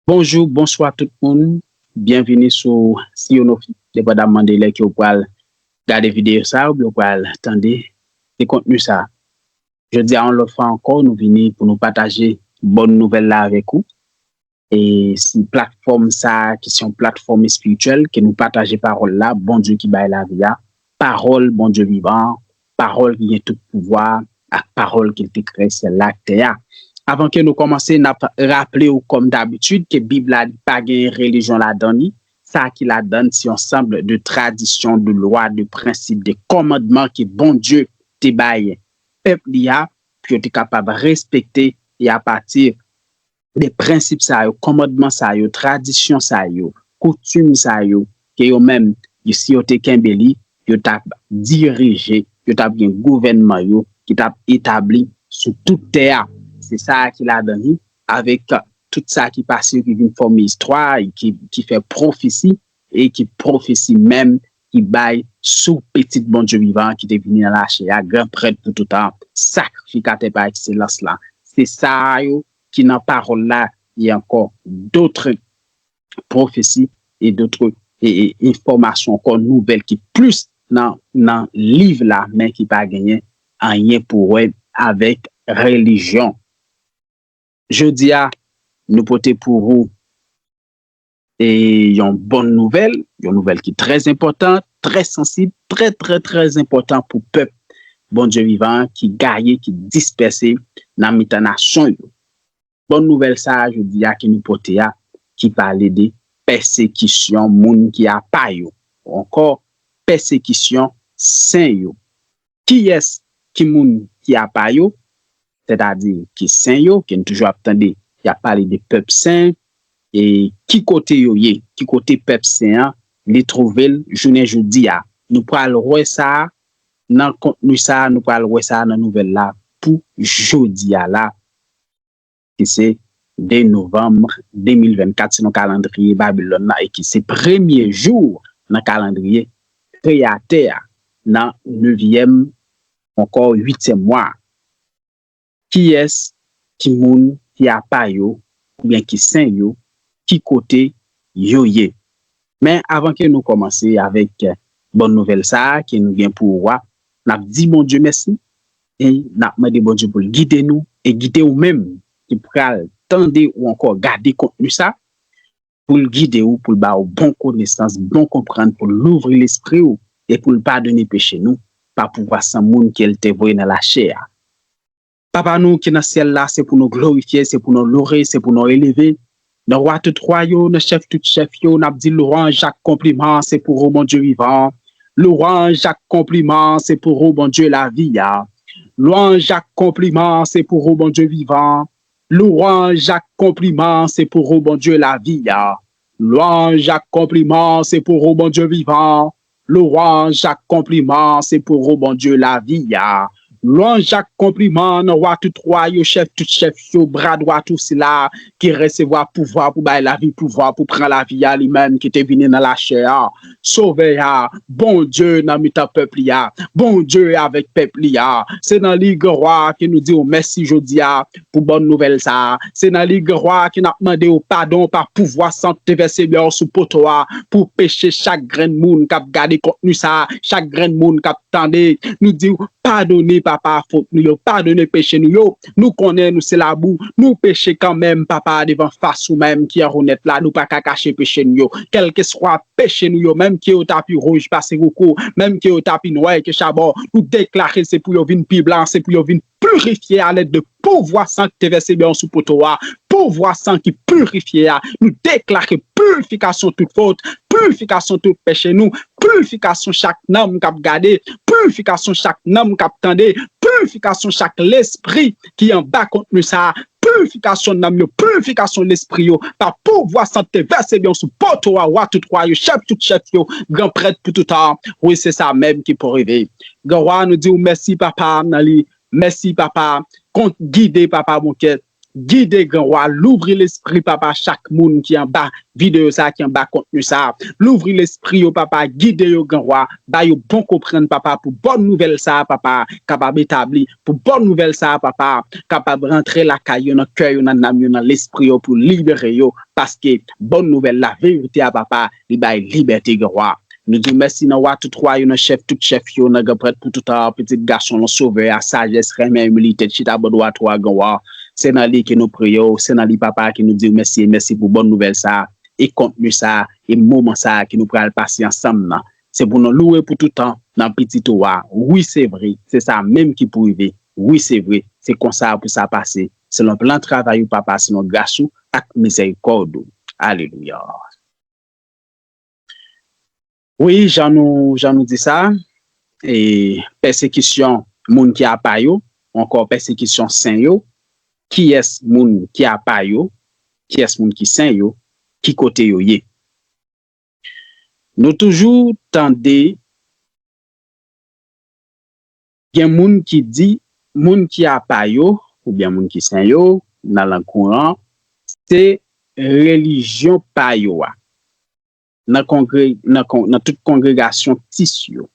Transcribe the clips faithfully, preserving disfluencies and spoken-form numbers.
Bonjou, bonswa tout moun. Byenvini sou Siyonofi, depandamman de lè ke w pral gade videyo sa a oubyen w pral tande de kontni sa a. Jodi a, yon lòt fwa ankò, nou vini pou nou pataje bòn nouvèl la avèk ou. E si platfòm sa a, ki se yon platfòm espirityèl, ke nou pataje pawòl la, Bondye ki bay lavi a, pawòl Bondye vivan an, pawòl ki gen tout pouvwa a, ak pawòl ke l te kreye syèl la ak tè a. Avan ke nou kòmanse, n ap raple w kòm dabitid ke Bib la li pa gen relijyon ladan li. Sa ki ladan l se yon ansanm de tradisyon, de lwa, de prensip, de kòmandman ke Bondye te bay pèp li a pou yo te kapab respekte e apati de prensip sa yo, kòmandman sa yo, tradisyon sa yo, koutim sa yo, ke yo menm, yo, si yo te kenbe li, yo t ap dirije, yo t ap gen gouvènman yo ki t ap etabli sou tout tè a. Se sa a ki ladan li, avèk tout sa ki pase yo ki vin fòme istwa, ki, ki fè pwofesi, e ki pwofesi menm ki bay sou Pitit Bondye vivan an ki te vini nan lachè a, gran prèt pou tout tan, sakrifikatè pa ekselans la. Se sa a yo ki nan pawòl la, e ankò dòt pwofesi e dòt e, e, enfòmasyon ankò nouvèl ki plis nan, nan liv la, men ki pa genyen anyen pou wè avèk relijyon. Jodi a, nou pote pou ou e yon bòn nouvèl, yon nouvèl ki trè enpòtan, trè sansib, trè, trè, trè enpòtan pou pèp Bondye vivan an ki gaye, ki dispèse nan mitan nasyon yo. Bòn nouvèl sa a, jodi a, ke nou pote a, ki pale de pèsekisyon moun ki apa yo, ou ankò pèsekisyon sen yo. Kiyès ki moun ki apa yo, sètadi ki sen yo, ke n toujou ap tande y ap pale de pèp sen, e ki kote yo ye, ki kote pèp sen an li twouve l jounen jodi a. Nou pral wè sa a nan kontni sa a, nou pral wè sa a nan nouvèl la pou jodi a la, ki se de novanm de mil vennkat selon kalandriye Babilòn nan, e ki se premye jou nan kalandriye Kreyatè a, nan nevyèm, ankò uityèm mwa. Kiyès ki moun ki apa yo, oubyen ki sen yo, ki kote yo ye? Men avan ke nou kòmanse avèk, eh, bòn nouvèl sa a ke nou gen pou ou a, n ap di Bondye mèsi e n ap mande Bondye pou l gide nou e gide ou menm ki pral tande ou ankò gade kontni sa, pou l gide ou, pou l ba ou bon konesans, bon konprann, pou l louvri lespri ou e pou l padone peche nou pa pouvwa san moun ke l te voye nan lachè a. Papa nou ki nan syèl la, se pou nou glorifye, se pou nou lore, se pou nou eleve. Nan Wa tout wa yo, nan Chèf tout chèf yo, n ap di lwanj ak konpliman se pou ou, Bondye vivan. Lwanj ak konpliman se pou ou, Bondye lavi a. Lwanj ak konpliman se pou ou, Bondye vivan. Lwanj ak konpliman se pou ou, Bondye lavi a. Lwanj ak konpliman se pou ou, Bondye vivan. Lwanj ak konpliman se pou ou, Bondye lavi a. Lwanj ak konpliman nan Wa tout wa yo, Chèf tout chèf yo, bra dwat ou sila ki resevwa pouvwa pou bay lavi, pouvwa pou pran lavi a, li menm ki te vini nan lachè a. Sovè a, Bondye nan mitan pèp li a, Bondye avèk pèp li a. Se nan li, gran wa, ke nou di w mèsi jodi a pou bòn nouvèl sa a. Se nan li, gran wa, ke n ap mande w padon pa pouvwa san k te vèse byen sou poto a pou peche chak grenn moun k ap gade kontni sa a, chak grenn moun k ap tande. Nou di w padone, Papa, fot nou yo, padone peche nou yo. Nou konnen nou se labou, nou peche kanmenm, Papa, devan fas ou menm ki anwo nèt la, nou pa ka kache peche nou yo. Kèlkeswa peche nou yo, menm ke yo ta pi wouj pase koukou, menm ke yo ta pi nwè ke chabon, nou deklare se pou yo vin pi blan, se pou yo vin pirifye alèd de pouvwa san ki te vèse byen sou poto a, pouvwa san ki pirifye a. Nou deklare pirifikasyon tout fot, pirifikasyon tout peche nou, pirifikasyon chak nanm k ap gade, pirifikasyon chak nanm k ap tande, pirifikasyon chak lespri ki anba kontni sa a, pirifikasyon nanm yo, pirifikasyon lespri yo, pa pouvwa san k te vèse byen sou poto a, Wa tout wa yo, Chèf tout chèf yo, Gran prèt pou tout tan. Wi, se sa menm ki pou rive. Gran wa, nou di w mèsi, Papa, nan li. Mèsi, Papa. Kon-, gide, Papa, bon kè. Gide, Gran Wa, louvri lespri, papa, chak moun ki anba videyo sa a, ki anba kontni sa a. Louvri lespri yo, papa, gide yo, Gran Wa, ba yo bon konprann, papa, pou bòn nouvèl sa a, papa, kapab etabli, pou bòn nouvèl sa a, papa, kapab rantre lakay yo, nan kè yo, nan nanm yo, nan lespri yo, pou libere yo, paske bòn nouvèl, laverite a, papa, li bay libète, Gran Wa. Nou di w mèsi nan Wa tout wa yo, nan Chèf tout chèf yo, nan Gran Prèt pou tout tan, Pitit Gason w lan, Sovè a, sajès, renmen, imilite, chita bò dwat ou a, Gran Wa. Se nan li ke nou priye w, se nan li, papa, ke nou di w mèsi, e mèsi pou bòn nouvèl sa a, e kontni sa a, e moman sa a ke nou pral pase ansanm nan. Se pou nou louwe pou tout tan nan Pitit ou a. Wi, se vre, se sa menm ki pou rive. Wi, se vre, se konsa pou sa pase, selon plan travay ou, papa, selon gras ou ak mizèrikòd ou. Alelouya. Wi, jan nou, jan nou di sa, e, pèsekisyon moun ki apa yo, ankò pèsekisyon sen yo, kiyès moun ki apa yo, kiyès moun ki sen yo, ki kote yo ye. Nou toujou tande gen moun ki di, moun ki apa yo, oubyen moun ki sen yo, nan lang kouran, se relijyon pa yo a. Nan kongre-, nan kon-, nan tout kongregasyon ktis yo.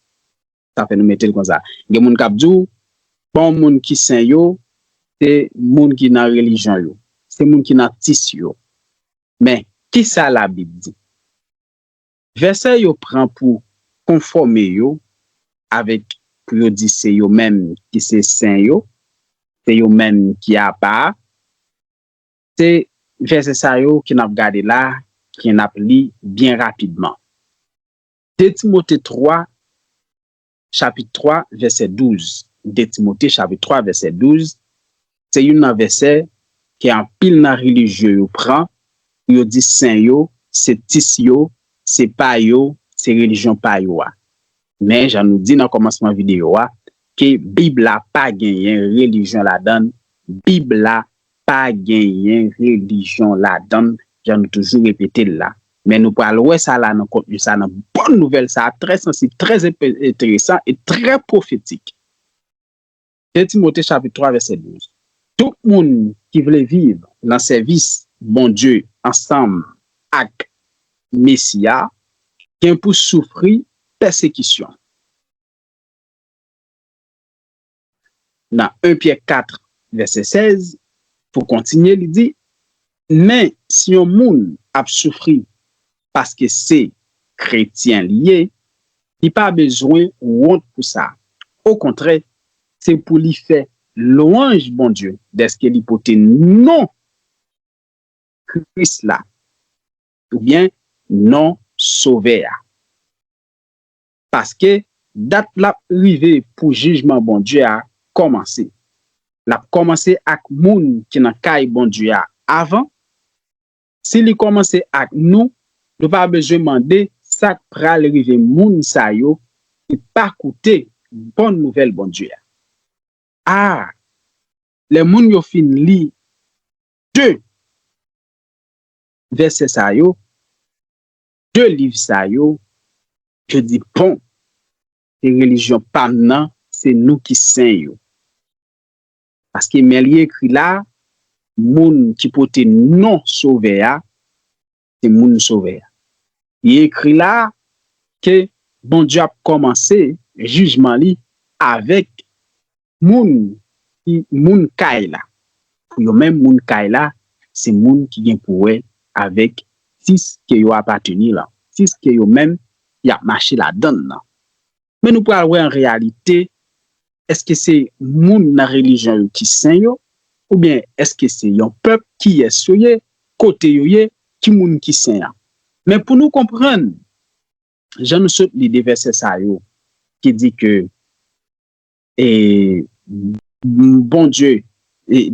Sa fè nou mete l konsa. Gen moun k ap di w, bon, moun ki sen yo, se moun ki nan relijyon yo. Se moun ki nan ktis yo. Men, kisa Labib di? Vèsè yo pran pou konfòme yo avèk, pou yo di se yo menm ki se sen yo, se yo menm ki apa a. Se vèsè sa yo ke n ap gade la, ke n ap li byen rapidman. De Timote twa, chapit twa, vèsè douz. De Timote, chapit twa, vèsè douz, se youn nan vèsè ke anpil nan relijye yo pran, pou yo di sen yo, se ktis yo, se pa yo, se relijyon pa yo a. Men, jan nou di nan kòmansman videyo a, ke Bib la pa genyen relijyon ladan l, Bib la pa genyen relijyon ladan l, jan nou toujou repete l la. Men nou pral wè sa la nan kontni sa, nan bòn nouvèl sa, trè sansib, trè enpe-, enteresan e trè pwofetik. De Timote chapit twa, vèsè douz. Tout moun ki vle viv nan sèvis Bondye ansanm ak Mesi a gen pou soufri pèsekisyon. Nan en Pyè kat, vèsè sèz, pou kontinye, li di, men si yon moun ap soufri paske se kretyen li ye, li pa bezwen wont pou sa. Okontrè, se pou li fè lwanj Bondye dèske li pote non Kris la, oubyen non Sovè a. Paske dat l ap rive pou jijman Bondye a kòmanse. L ap kòmanse ak moun ki nan kay Bondye a avan. Si li kòmanse ak nou, nou pa bezwen mande sa k pral rive moun sa yo ki pa koute bòn nouvèl Bondye a. A, lè moun yo fin li de vèsè sa yo, de liv sa yo, yo di, bon, se relijyon pa m nan, se nou ki sen yo. Paske men li ekri la, moun ki pote non Sovè a, se moun Sovè a. Li ekri la ke Bondye ap kòmanse jijman li avèk moun ki, moun kay la. Pou yo menm, moun kay la, se moun ki gen pou wè avèk ktis ke yo apateni lan, ktis ke yo menm y ap mache ladan l lan. Men nou pral wè an reyalite, èske se moun nan relijyon yo ki sen yo, oubyen èske se yon pèp, kiyès yo ye, kote yo ye, ki moun ki sen an. Men pou nou konprann, jan nou sot li de vèsè sa yo, ki di ke, e, Bondye, e,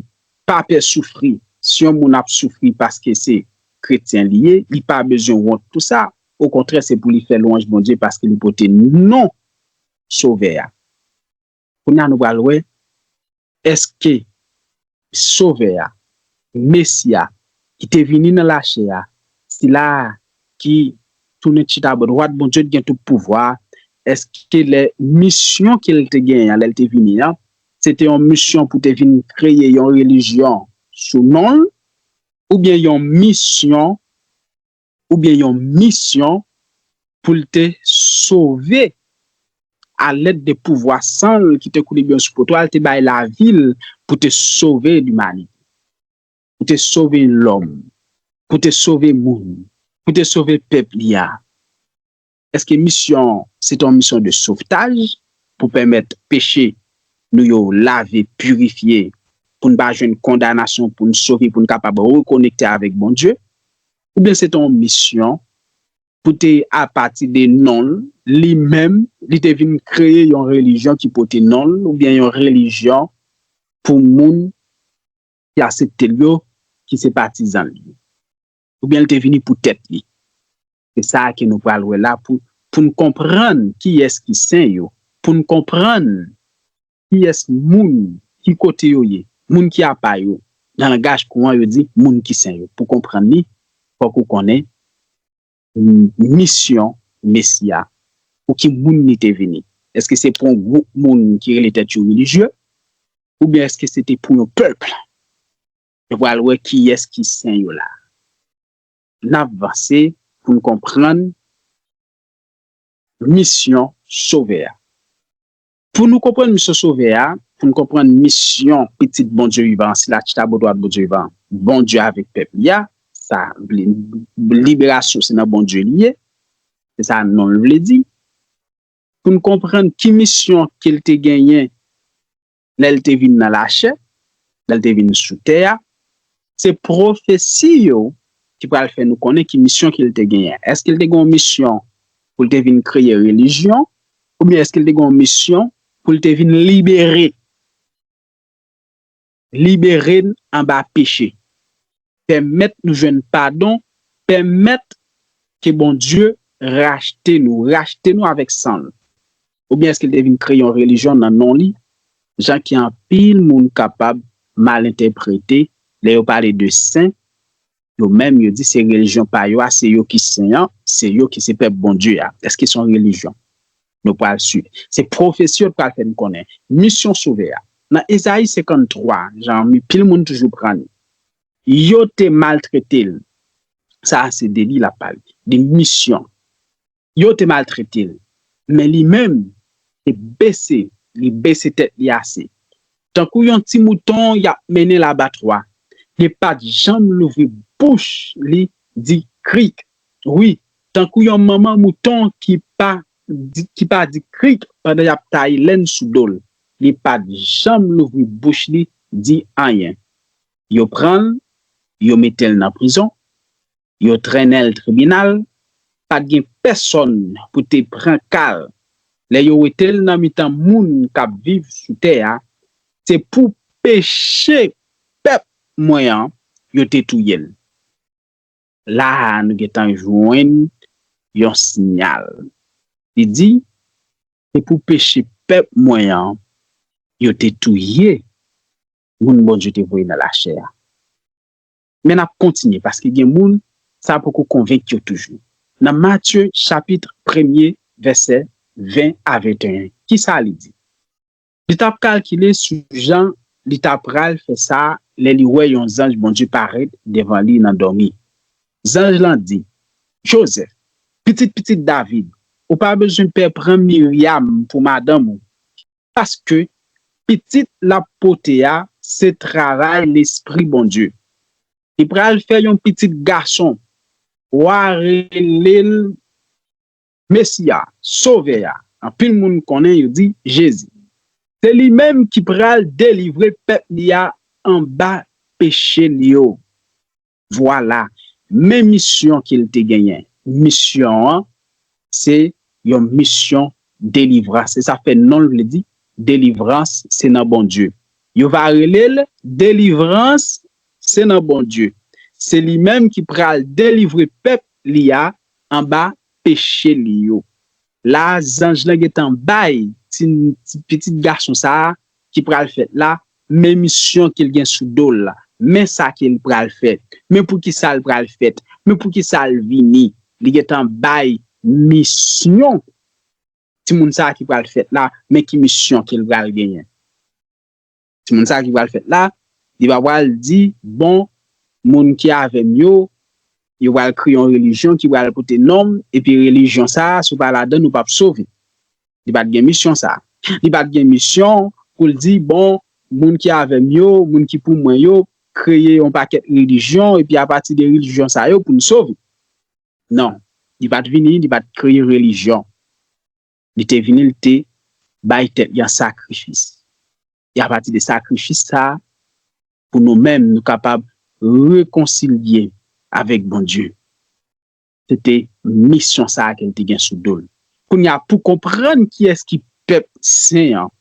pa pè soufri. Si yon moun ap soufri paske se kretyen li ye, li pa bezwen wont pou sa. Okontrè, se pou li fè lwanj Bondye paske li pote non Sovè a. Kounye a nou pral wè, èske Sovè a, Mesi a, ki te vini nan lachè a, sila a ki tounen chita bò dwat Bondye ki gen tout pouvwa a, èske lè misyon ke l te genyen an, lè l te vini an, se te yon misyon pou te vin kreye yon relijyon sou non l, oubyen yon misyon, oubyen yon misyon pou l te sove alèd de pouvwa san l ki te koule byen sou poto a, l te bay lavi l pou te sove limanite, pou te sove lòm, pou te sove moun, pou te sove pèp li a. Èske misyon se te yon misyon de sovtaj pou pèmèt peche nou yo lave, pirifye, pou n pa jwenn kondanasyon, pou n sove, pou n kapab rekonekte avèk Bondye? Oubyen se te yon misyon pou te apati de non l, li menm, li te vin kreye yon relijyon ki pote non l, oubyen yon relijyon pou moun ki aksepte l yo, ki se patizan l yo? Oubyen l te vini pou tèt li? Se sa ke nou pral wè la pou, pou n konprann kiyès ki sen yo, pou n konprann kiyès moun, ki kote yo ye, moun ki apa yo. Nan langaj kouran, yo di moun ki sen yo. Pou konprann li, fòk ou konnen m- misyon Mesi a, pou ki moun li te vini. Èske se pou yon gwoup moun ki rele tèt yo relijye, oubyen èske se te pou yon pèp? Nou pral wè kiyès ki sen yo la. N ap vanse pou n konprann misyon Sovè a. Pou nou konprann misyon Sovè a, pou n konprann misyon Pitit Bondye vivan an, sila chita bò dwat Bondye vivan, Bondye avèk pèp li a, sa vle, liberasyon se nan Bondye li ye, se sa non l vle di. Pou n konprann ki misyon ke l te genyen lè l te vin nan lachè, lè l te vin sou tè a, se pwofesi yo ki pral fè nou konnen ki misyon ke l te genyen. Èske l te gen yon misyon pou l te vin kreye relijyon, oubyen èske l te gen yon misyon pou l te vin libere, libere n anba peche, pèmèt nou jwenn padon, pèmèt ke Bondye rachte nou, rachte nou avèk san l? Oubyen èske l te vin kreye yon relijyon nan non li, jan ke anpil moun kapab mal entèprete lè yo pale de sen, yo menm yo di se relijyon pa yo a, se yo ki sen an, se yo ki se pèp Bondye a. Èske se yon relijyon? Nou pral swiv. Se pwofesi yo pral fè n konnen. Misyon Sovè a. Nan Ezayi senkanntwa, jan anpil moun toujou pran li, yo te maltrete l. Sa a se de li l ap pale, de misyon. Yo te maltrete l, men li menm te bese, li bese tèt li ase. Tankou yon ti mouton y ap mennen labatwa, li pa t janm louvri bouch li di krik. Wi, tankou yon manman mouton ki pa di, ki pa di krik pandan y ap taye lenn sou do l, li pa t janm louvri bouch li di anyen. Yo pran l, yo mete l nan prizon, yo trennen l tribinal, pa t gen pèsonn pou te pran ka l. Lè yo wete l nan mitan moun k ap viv sou tè a, se pou peche pèp mwen an, yo te touye l. La a, nou gentan jwenn yon siyal. Li di, se pou peche pèp mwen an, yo te touye moun Bondye te voye nan lachè a. Men n ap kontinye, paske gen moun, sa poko konvenk yo toujou. Nan Matye chapit premye, vèsè ven a venteyen, ki sa li di? Li t ap kalkile sou jan li ta pral fè sa lè li wè yon zanj Bondye parèt devan li nan dòmi. Zanj lan di, Jozèf, pitit pitit David, ou pa bezwen pè pran Miryam pou madanm ou, paske pitit l ap pote a se travay Lespri Bondye. Li pral fè yon pitit gason, w a rele l Mesi a, Sovè a. Anpil moun konnen yo di Jezi. Se li menm ki pral delivre pèp li a anba peche li yo. Vwala, men misyon ke l te genyen. Misyon an, se yon misyon delivrans. Se sa fè non l vle di delivrans, se nan Bondye. Yo va rele l delivrans, se nan Bondye. Se li menm ki pral delivre pèp li a anba peche li yo. La, zanj lan gentan bay ti, ti pitit gason sa a ki pral fèt la, men misyon ke l gen sou do l la, men sa ke l pral fè, men poukisa l pral fèt, men poukisa l vini. Li gentan bay misyon timoun sa a ki pral fèt la, men ki misyon ke l pral genyen. Timoun sa a ki pral fèt la, Li pa pral di, bon, moun ki avè m yo, yo pral kreye yon relijyon ki pral pote non m, epi relijyon sa a, si w pa ladan l, ou p ap sove. Li pa t gen misyon sa a. Li pa t gen misyon pou l di, bon, moun ki avè m yo, moun ki pou mwen yo, kreye yon pakèt relijyon, epi apati de relijyon sa yo pou n sove. Non, li pa t vini, li pa t kreye relijyon. Li te vini, li te bay tèt li an sakrifis. E apati de sakrifis sa a, pou nou menm, nou kapab rekonsilye avèk Bondye. Se te misyon sa a ke l te gen sou do l. Kounye a, pou konprann kiyès ki pèp sen an,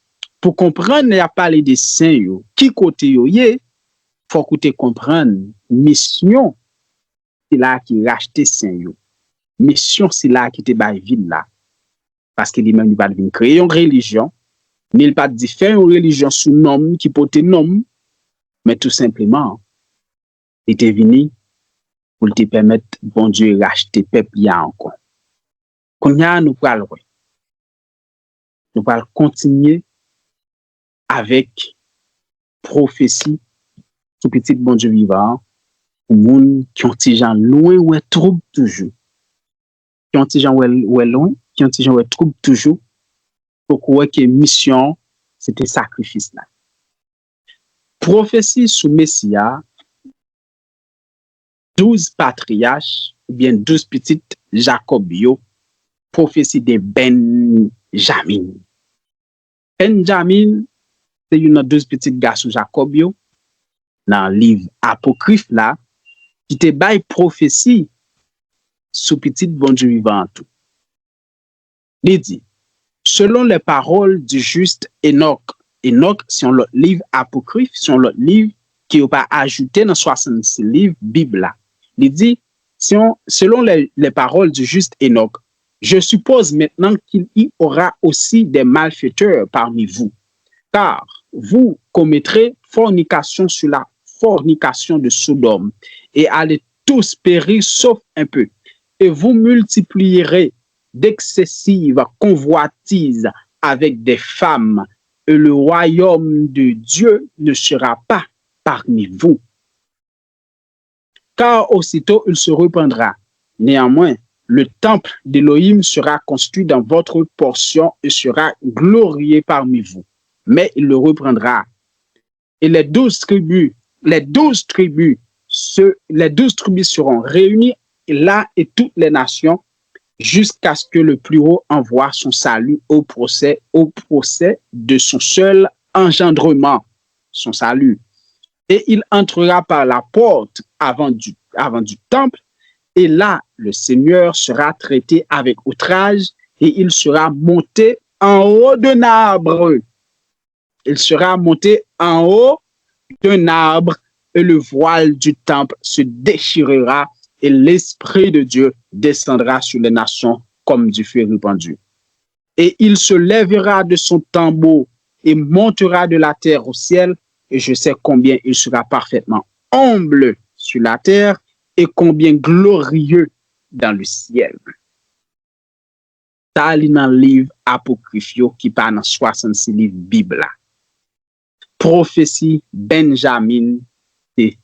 pou konprann lè y ap pale de sen yo, ki kote yo ye, fòk ou te konprann misyon sila ki rachte sen yo, misyon sila ki te bay vi l la. Paske li menm, li pa t vin kreye yon relijyon, ni l pa t di fè yon relijyon sou non m ki pote non m, men tou senpleman, li te vini pou l te pèmèt Bondye rachte pèp li a ankò. Kounye a, nou pral wè. Nou pral kontinye avèk pwofesi sou Pitit Bondye vivan an pou moun ki yon ti jan lwen wè twoub toujou. Ki yon ti jan wè, wè lwen, ki yon ti jan wè twoub toujou. Fòk ou wè ke misyon an, se te sakrifis la. Pwofesi sou Mesi a, douz patriyach, oubyen douz pitit Jakòb yo, pwofesi de Benjamin. Benjamin se youn nan douz pitit gason Jakòb yo, nan liv apokrif la, ki te bay pwofesi sou Pitit Bondye vivan an tou. Li di, selon les paroles du juste Enoch, Enòk se yon lòt liv apokrif, se yon lòt liv ke yo pa ajoute nan swasannsis liv Bib la. Li di, selon, selon les, les paroles du juste Enoch, je suppose maintenant qu'il y aura aussi des malfaiteurs parmi vous, car vous commettrez fornication sur la fornication de Sodome, et allez tous périr sauf un peu, et vous multiplierez d'excessives convoitises avec des femmes, et le royaume de Dieu ne sera pas parmi vous. Car aussitôt il se reprendra. Néanmoins, le temple d'Élohim sera construit dans votre portion et sera glorieux parmi vous. Mais il le reprendra. Et les douze tribus, les douze tribus, se, les douze tribus seront réunies là et toutes les nations, jusqu'à ce que le plus haut envoie son salut au procès, au procès de son seul engendrement, son salut. Et il entrera par la porte avant du, avant du temple, et là, le Seigneur sera traité avec outrage, et il sera monté en haut d'un arbre. Il sera monté en haut d'un arbre, et le voile du temple se déchirera, et l'Esprit de Dieu descendra sur les nations comme du feu répandu. Et il se lèvera de son tombeau et montera de la terre au ciel, et je sais combien il sera parfaitement humble sur la terre et combien glorieux dans le ciel. Sa li nan liv apokrif yo ki pa nan swasannsis liv Bib la. Pwofesi Benjamin te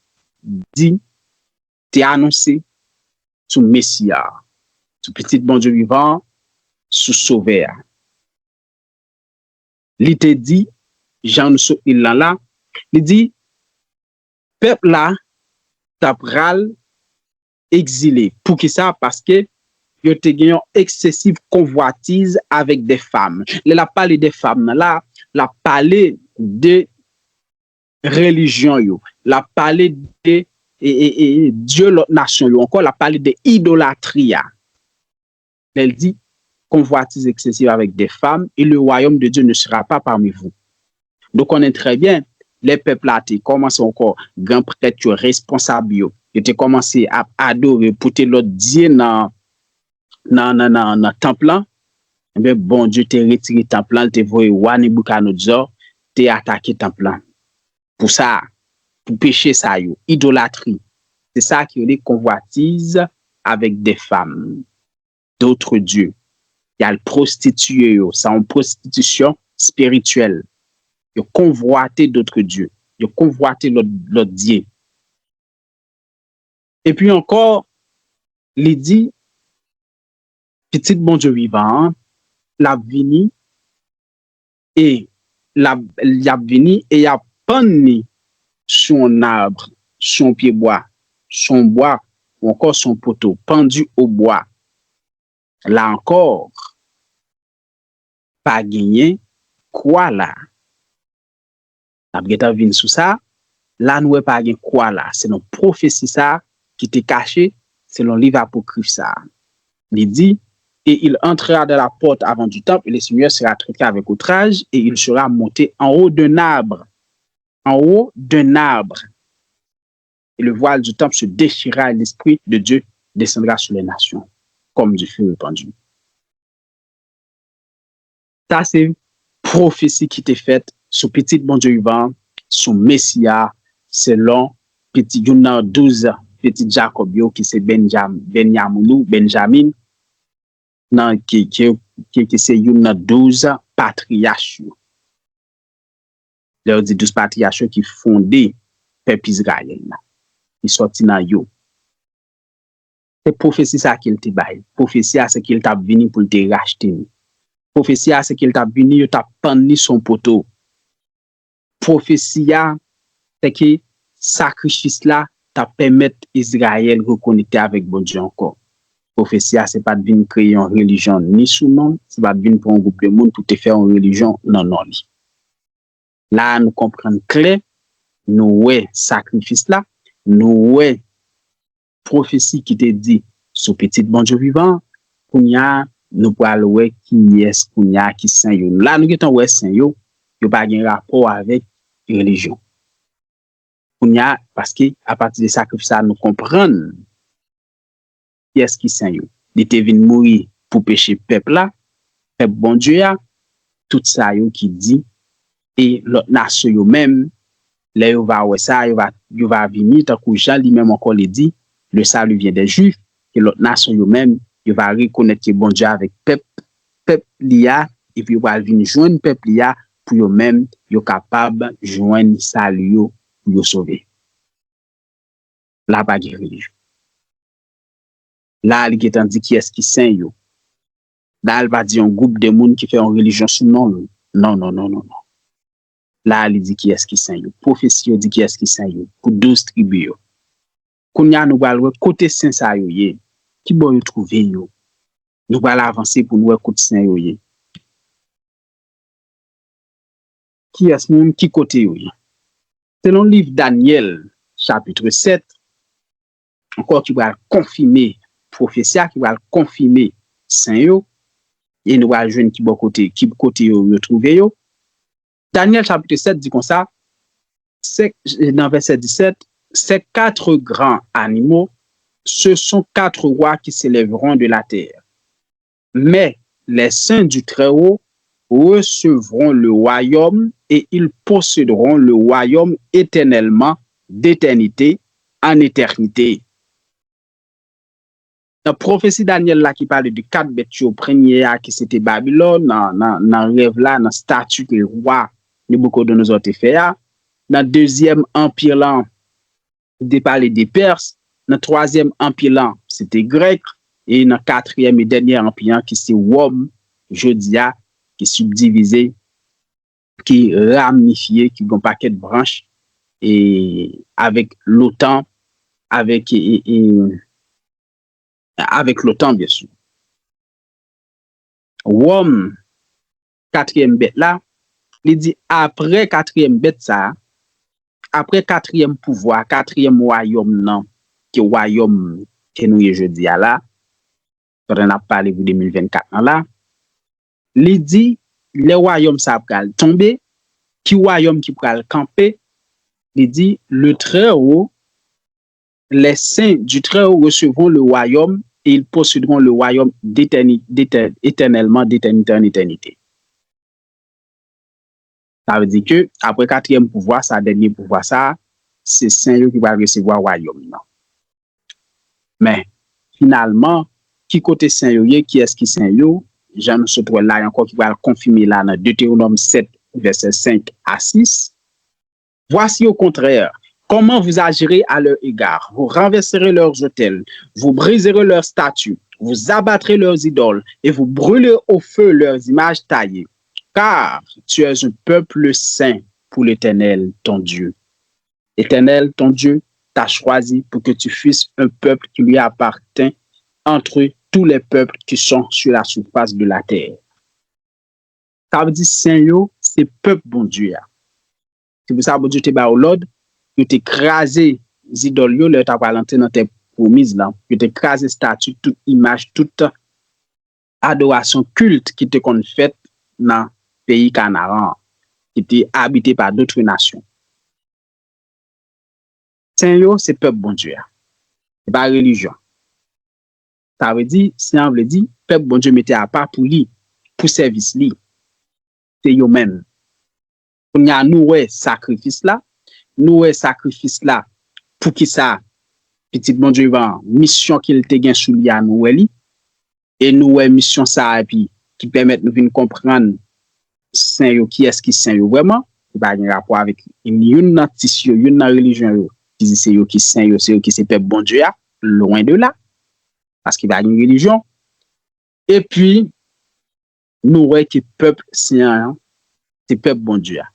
di, te anonse sou Mesi a, sou Pitit Bondye vivan an, sou Sovè a. Li te di, jan nou sot li l lan la, li di, pèp la ta pral egzile. Poukisa? Paske yo te gen yon eksesiv konvwatiz avèk de fam. Lè l ap pale de fam nan la, l ap pale de relijyon yo. L ap pale de e, e, e, dye lòt nasyon yo ankò, l ap pale de idolatri a. Lè l di, convoitise excessive avec des femmes, et le royaume de Dieu ne sera pas parmi vous. Nou konnen trè byen, lè pèp la te kòmanse ankò, gran prèt yo, responsab yo, yo te kòmanse ap adore, pote lòt dye nan, nan, nan, nan, nan tanp lan, ebyen, Bondye te retire tanp lan, li te voye wa Neboukanezzar te atake tanp lan. Pou sa, pou peche sa yo, idolatri. Se sa ki rele convoitise avec des femmes, d'autres dieux. Y al pwostitiye yo, sa yon pwostitisyon espirityèl. Yo konvwate d'autres dieux. Yo konvwate lòt, lòt dye. Epi ankò, li di, Pitit Bondye vivan an, l ap vini, e l ap, l ap vini, e y ap pann li sou yon ab, sou yon pyebwa, sou yon bwa, ou ankò sou yon poto, pendu au bois. La ankò, pa genyen kwa la. N ap gentan vin sou sa. La, nou wè pa gen kwa la. Selon pwofesi sa a ki te kache, selon liv apokrif sa a. Li di, Et il entra dans la porte avant du temple, et le Seigneur sera traité avec outrage, et il sera monté en haut d'un arbre. En haut d'un arbre. Et le voile du temple se déchira, et l'Esprit de Dieu descendra sur les nations, comme du feu répandu. Sa se pwofesi ki te fèt sou Pitit Bondye vivan an, sou Mesi a, selon pitit, youn nan douz pitit Jakòb yo, ki se Benjam-, Benyamin ou Benjamin, nan, ki, ki, ki, ki se youn nan douz patriyach yo. Lè yo di douz patriyach yo ki fonde pèp Izrayèl la, ki sòti nan yo. Se pwofesi sa ke l te bay. Pwofesi a se ke l t ap vini pou l te rachte nou. Pwofesi a se ke l t ap vini, yo t ap pann li sou yon poto. Pwofesi a se ke sakrifis la t ap pèmèt Izrayèl rekonekte avèk Bondye ankò. Pwofesi a se pa t vin kreye yon relijyon ni sou non l, se pa t vin pran yon gwoup de moun pou te fè yon relijyon nan non li. La a nou konprann klè, nou wè sakrifis la, nou wè pwofesi ki te di sou Pitit Bondye vivan an. Kounye a, nou pral wè kiyès kounye a ki sen yo. La nou gentan wè sen yo, yo pa gen rapò avèk relijyon. Kounye a, paske apati de sakrifis sa a, nou konprann kiyès ki sen yo. Li te vin mouri pou peche pèp la, pèp Bondye a, tout sa yo ki di, e lòt nasyon yo menm, lè yo va wè sa, yo va, yo va vini, tankou jan li menm ankò li di, le salut vient des Juifs, ke lòt nasyon yo menm, yo va rekonèt ke Bondye avèk pèp, pèp li a, epi yo pral vin jwenn pèp li a, pou yo menm, yo kapab jwenn sali yo, pou yo sove. La pa gen relijyon. La li gentan di kiyès ki sen yo. La li pa di yon gwoup de moun ki fè yon relijyon sou non l. Non, non, non, non, non. La li di kiyès ki sen yo. Pwofesi yo di kiyès ki sen yo. Pou douz tribi yo. Kounye a nou pral wè kote sen sa yo ye. Ki bò yo twouve yo. Nou pral avanse pou nou wè kote sen yo ye. Kiyès moun, ki kote yo ye. Selon liv Danyèl, chapit sèt, ankò ki pral konfime pwofesi a, ki pral konfime sen yo, e nou pral jwenn ki bò kote, ki kote yo, yo twouve yo. Danyèl chapit sèt di konsa, c'est, dans verset dix-sept, ces quatre grands animaux, ce sont quatre rois qui s'élèveront de la terre. Mais les saints du Très-Haut recevront le royaume et ils posséderont le royaume éternellement, d'éternité en éternité. Nan pwofesi Danyèl la ki pale de kat bèt yo, premye a ki se te Babilòn, nan, nan, nan rèv la, nan stati ke wa Nabuchodonosor te fè a, nan dezyèm anpi lan, li te pale de Pès, nan twazyèm anpi lan, se te Grèk, e nan katriyèm e dènye anpi an, ki se Wòm, jodi a, ki sibdivize, ki ramifye, ki gen yon pakèt branch, e avèk l'OTAN, avèk, e, e, avèk l'OTAN, byen si. Wòm, katriyèm bèt la, li di apre katriyèm bèt sa a, apre katriyèm pouvwa, katriyèm wayòm nan, ki wayòm ke nou ye jodi a la, pandan n ap pale pou de mil vennkat lan la, li di, lè wayòm sa a pral tonbe, ki wayòm ki pral kanpe, li di, le Très-Haut, les saints du Très-Haut recevront le royaume et ils posséderont le royaume d'éterni-, d'éter-, éternellement, d'éternité en éternité. Sa vle di ke apre katriyèm pouvwa sa, dènye pouvwa sa, se sen yo ki pral resevwa wayòm nan. Men, finalman, ki kote sen yo ye, kiyès ki sen yo? Jan nou sot wè la ankò ki pral konfime la nan Detewonòm sèt, vèsè senk a sis. Voici au contraire comment vous agirez à leur égard. Vous renverserez leurs autels, vous briserez leurs statues, vous abattrez leurs idoles et vous brûlerez au feu leurs images taillées. Car tu es un peuple saint pour l'Éternel, ton Dieu. L'Éternel, ton Dieu, t'a choisi pour que tu fusses un peuple qui lui appartient entre tous les peuples qui sont sur la surface de la terre. Sa vle di sen yo, se pèp Bondye a. Se pou sa Bondye te ba yo lòd, yo te kraze zidòl yo lè yo ta pral antre nan tè pwomiz lan. Yo te kraze estati, tout imaj, tout adorasyon, kilt ki te konn fèt nan peyi Kanaran an, ki te abite pa dòt nasyon. Sen yo, se pèp Bondye a. Se pa relijyon. Sa vle di, sen an vle di, pèp Bondye mete apa pou li, pou sèvis li. Se yo menm. Kounye a, nou wè sakrifis la, nou wè sakrifis la, poukisa Pitit Bondye vivan, misyon ke l te gen sou li a, nou wè li, e nou wè misyon sa a, epi ki pèmèt nou vin konprann sen yo, kiyès ki sen yo vrèman, ki pa gen rapò avèk youn nan tis yo, youn nan relijyon yo, ki di se yo ki sen yo, se yo ki se pèp Bondye a, lwen de la, paske pa gen relijyon. Epi, nou wè ke pèp sen an, se pèp Bondye a.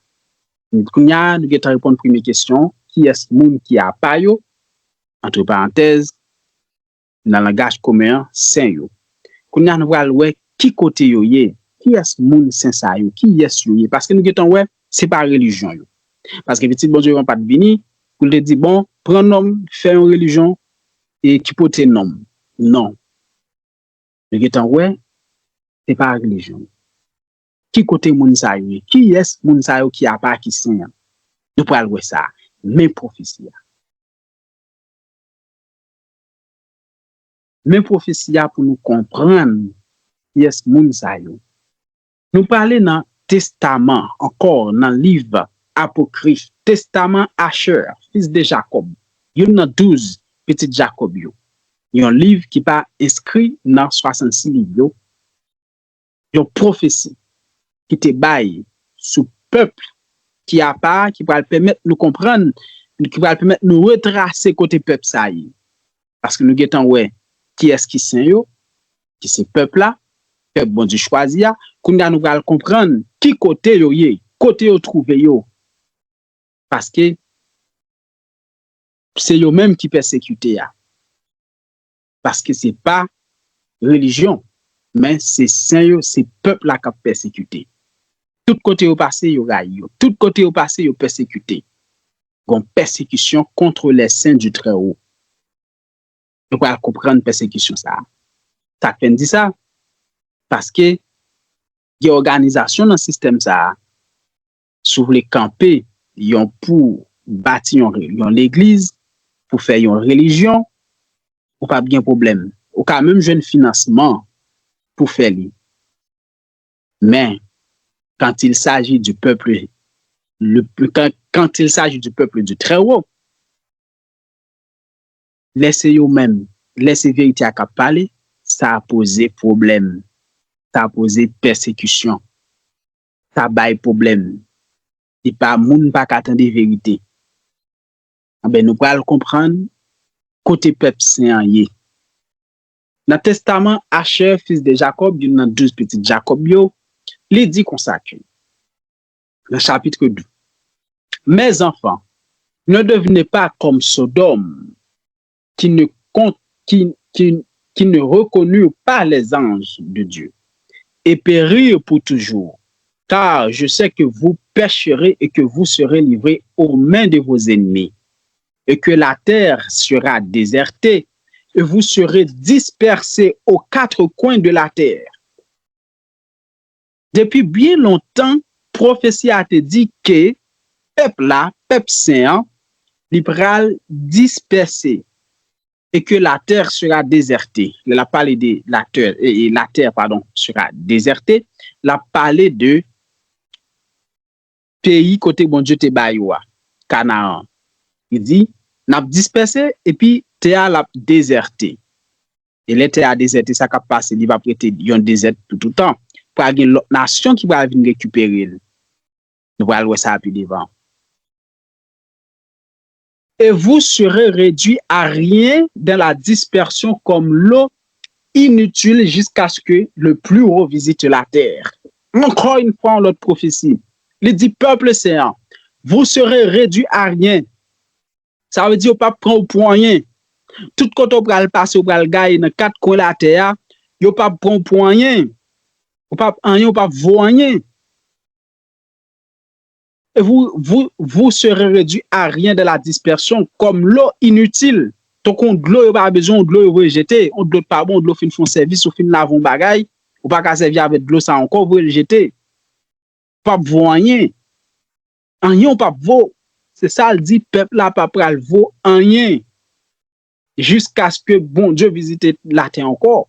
Kounye a, nou gentan reponn premye kesyon, kiyès moun ki apa yo, antre parantèz, nan langaj komen an, sen yo. Kounye a, nou pral wè ki kote yo ye, kiyès moun sen sa yo, kiyès yo ye, paske nou gentan wè, se pa relijyon yo. Paske Pitit Bondye an pa t vini pou l te di, bon, pran nonm, fè yon relijyon, e ki pote nonm. Non. Nou gentan wè, se pa relijyon. Ki kote moun sa yo ye? Kiyès moun sa yo ki apa, ki sen an? Nou pral wè sa. Men pwofesi a. Men pwofesi a pou nou konprann kiyès moun sa yo. Nou prale nan testaman, ankò nan liv apokrif, testaman Asher, fils de Jacob, youn nan douz pitit Jakòb yo. Yon liv ki pa enskri nan swasannsis liv yo. Yon pwofesi ki te bay sou pèp ki apa, ki pral pèmèt nou konprann, ki pral pèmèt nou retrase kote pèp sa ye. Paske nou gentan wè kiyès ki sen yo, ki se pèp la, pèp Bondye chwazi a. Kounye a nou pral konprann ki kote yo ye, kote yo twouve yo. Paske se yo menm ki pèsekite a. Paske se pa relijyon, men se sen yo, se pèp la k ap pèsekite. Tout kote yo pase, yo rayi yo. Tout kote yo pase, yo pèsekite. Gon pèsekisyon contre les saints du Très-Haut. Nou pral konprann pèsekisyon sa a. Sa k fè n di sa? Paske gen òganizasyon nan sistèm sa a. Si w vle kanpe yon, pou bati yon, yon legliz, pou fè yon relijyon, ou p ap gen pwoblèm. Ou ka menm jwenn finansman pou fè li. Men, quand il s'agit du peuple, le, quand, quand il s'agit du peuple du Très-Haut, lè se yo menm, lè se verite a k ap pale, sa poze pwoblèm, sa poze pèsekisyon, sa bay pwoblèm. Epa moun pa ka tande verite. Anben, nou pral konprann kote pèp sen an ye. Nan testaman Asher, fils de Jacob, youn nan douz pitit Jakòb yo, li di konsa ke, nan chapit douz, Mes enfants, ne devenez pas comme Sodome, qui ne, con- qui, qui, qui ne reconnurent pas les anges de Dieu, et périrent pour toujours. Car je sais que vous pécherez et que vous serez livrés aux mains de vos ennemis, et que la terre sera désertée, et vous serez dispersés aux quatre coins de la terre. Depi byen lontan, pwofesi a te di ke pèp la, pèp sen an, li pral dispèse, et que la terre sera désertée. Lè l ap pale de la terre, et, et la terre, pardon, sera désertée, l ap pale de peyi kote Bondye te ba yo a, Kanaan. Li di, n ap dispèse, epi tè a l ap dezète. E lè tè a dezète, sa k ap pase, li p ap rete yon dezèt pou toutan. Pral gen lòt nasyon ki pral vin rekipere l. Nou pral wè sa pi devan. Et vous serez réduits à rien dans la dispersion comme l'eau inutile jusqu'à ce que le plus haut visite la terre. Encore une fois, yon lòt pwofesi. Li di, pèp sen an, vous serez réduits à rien. Sa vle di, yo p ap pran w pou anyen. Tout kote w pral pase, w pral gaye nan kat kwen latè a, yo p ap pran w pou anyen. Ou p ap anyen, ou p ap vo anyen. Et vous, vous, vous serez réduits à rien de la dispersion, comme l'eau inutile. Tankou yon dlo yo pa bezwen, yon dlo yo voye jete, yon dlo pa bon, yon dlo fin fè yon sèvis, ou fin lave yon bagay, ou pa ka sèvi avèk dlo sa ankò, ou voye l jete. P ap vo anyen. Anyen w p ap vo. Se sa l di, pèp la pa pral vo anyen. Jiskaske Bondye vizite latè ankò,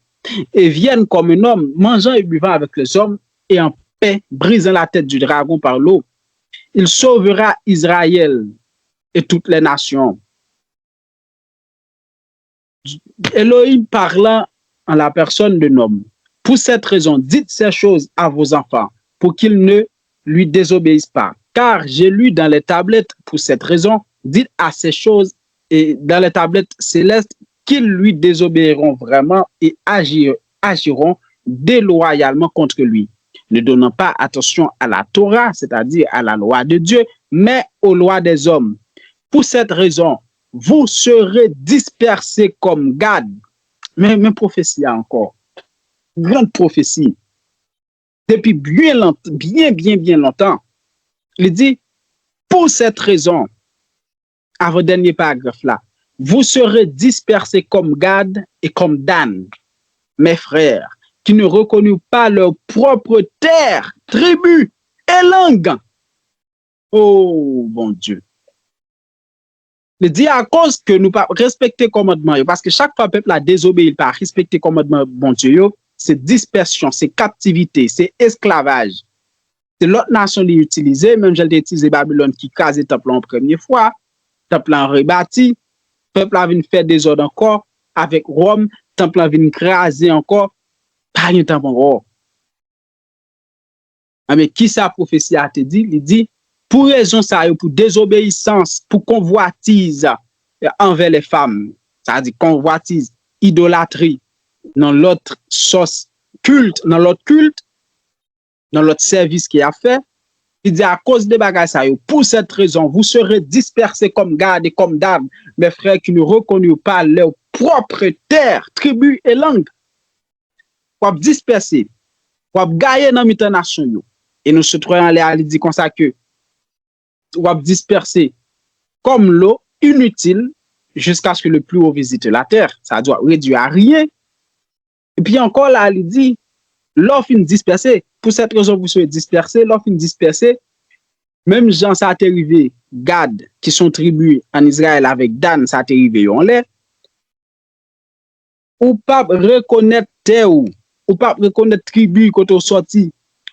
et vienne comme un homme, mangeant et buvant avec les hommes, et en paix, brisant la tête du dragon par l'eau. Il sauvera Israël et toutes les nations. Elohim parlant en la personne d'un homme. Pour cette raison, dites ces choses à vos enfants, pour qu'ils ne lui désobéissent pas. Car j'ai lu dans les tablettes, pour cette raison, dites à ces choses et dans les tablettes célestes, qu'ils lui désobéiront vraiment et agir, agiront déloyalement contre lui, ne donnant pas attention à la Torah, c'est-à-dire à la loi de Dieu, mais aux lois des hommes. Pour cette raison, vous serez dispersés comme Gad. Men, men pwofesi a ankò. Grand pwofesi. Depi byen, byen, byen, byen lontan. Li di, pour cette raison, avan dènye paragraf la, vous serez dispersés comme Gad et comme Dan, mes frères, qui ne reconnurent pas leur propre terre, tribu et langue. Oh, Bondye. Li di, akoz ke nou pa respekte kòmandman yo, paske chak fwa pèp la dezobeyi, l pa respekte kòmandman Bondye yo, se dispèsyon, se kaptivite, se esklavaj. Se lòt nasyon li itilize, menm jan l te itilize Babilòn ki kraze tanp lan yon premye fwa, tanp lan rebati, pèp la vin fè dezòd ankò avèk Wòm, tanp lan vin kraze ankò, pa gen tanp ankò. Anben, kisa pwofesi a te di? Li di, pou rezon sa yo, pou dezobeyisans, pou konvwatiz anvè lè fanm, sa di konvwatiz, idolatri, nan lòt sòs, kilt, nan lòt kilt, nan lòt sèvis ke y ap fè, li di, à cause de bagay sa yo, pour cette raison, vous serez dispersés comme Gad et comme Dan, mes frères qui ne reconnurent pas leur propre terre, tribu et langue. W ap dispèse, w ap gaye nan mitan nasyon yo. E nou sot wè anlè a, li di konsa ke w ap dispèse comme l'eau inutile jusqu'à ce que le plus haut visite la terre. Sa di w ap redui a ryen. Epi ankò la, li di, lè w fin dispèse, pour cette raison vous serez dispersés, lè w fin dispèse, menm jan sa te rive Gad, ki se yon tribi ann Izrayèl, avèk Dan, sa te rive yo anlè, ou p ap rekonèt tè w, ou p ap rekonèt tribi kote w sòti,